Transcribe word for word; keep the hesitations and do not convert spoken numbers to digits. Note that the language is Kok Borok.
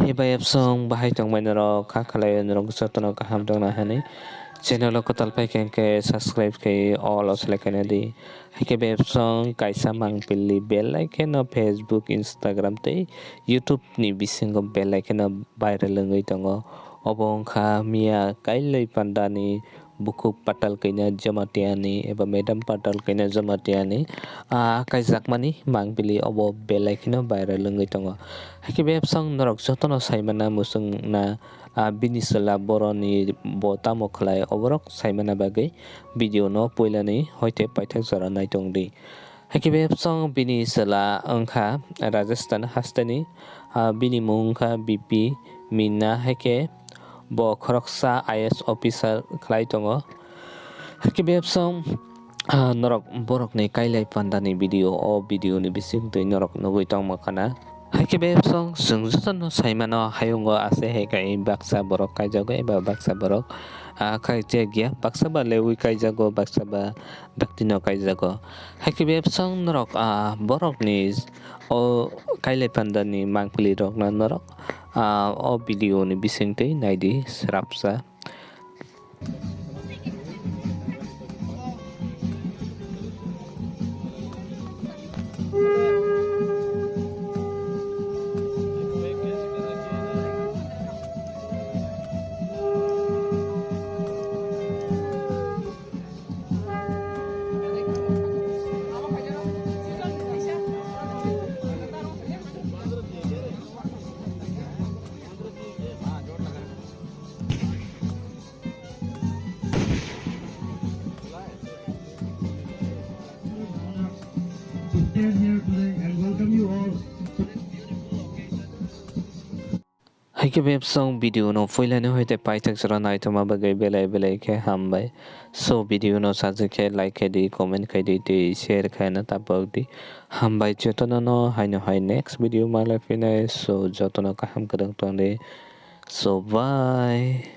Tei bai absong bahai tongmai norok, kha khalai norok jotono kaham tongna hinwi channel o kwtal pai khe hwnkhe subscribe khai all o select khaina di. Haikhe bai absong kaisa mangpili belai kheno Facebook, Instagram tei YouTube ni bisingo belai kheno viral wngwi tongo. Obo wngkha miya kailai pandani bukhuk Patal Kanya Jamatiani eba Madam Patal Kanya Jamatiani, ah, kaijakmani mangpili obo belai kheno viral wngwi tongo. Haikhe bai absong norok jotono saimana muchungna, ah, bini chwla boroni bo tamo khlai oborok saimana bagwi video no puilani hoite paithak jora naitongdi. Haikhe bai absong bini chwla wngkha Rajasthan hasteni, ah, bini mung wngkha B P Meena, haikhe bo khoroksa I A S officer khlai tongo. Haikhe bai absong, ah, norok borokni kailai pandani video, o video ni bisingtwi norok nugwi tongma khana. Haikhe bai absong chwng jotono saimano hayungo ase hai khai baksa borok kaijago eba baksa borok, ah, kaijakya, baksa ba lewi kaijago, baksa ba daktino kaijago. Haikhe bai absong norok, ah, borokni o kailai pandani mangpili rokno norok, ah, o video ni bisingtwi naidi srapsa. To stand here today and welcome you all to this beautiful occasion. Haikhe bai absong video no puilani hoite paithak jora naitoma bagwi belai belai khe hambai. So video no sajwk khe like khai di, comment khai di, tei share khaina tapok di. Hambai jotono no haino hai next video malai phinai. So jotono kaham kwrwng tongdi. So bye.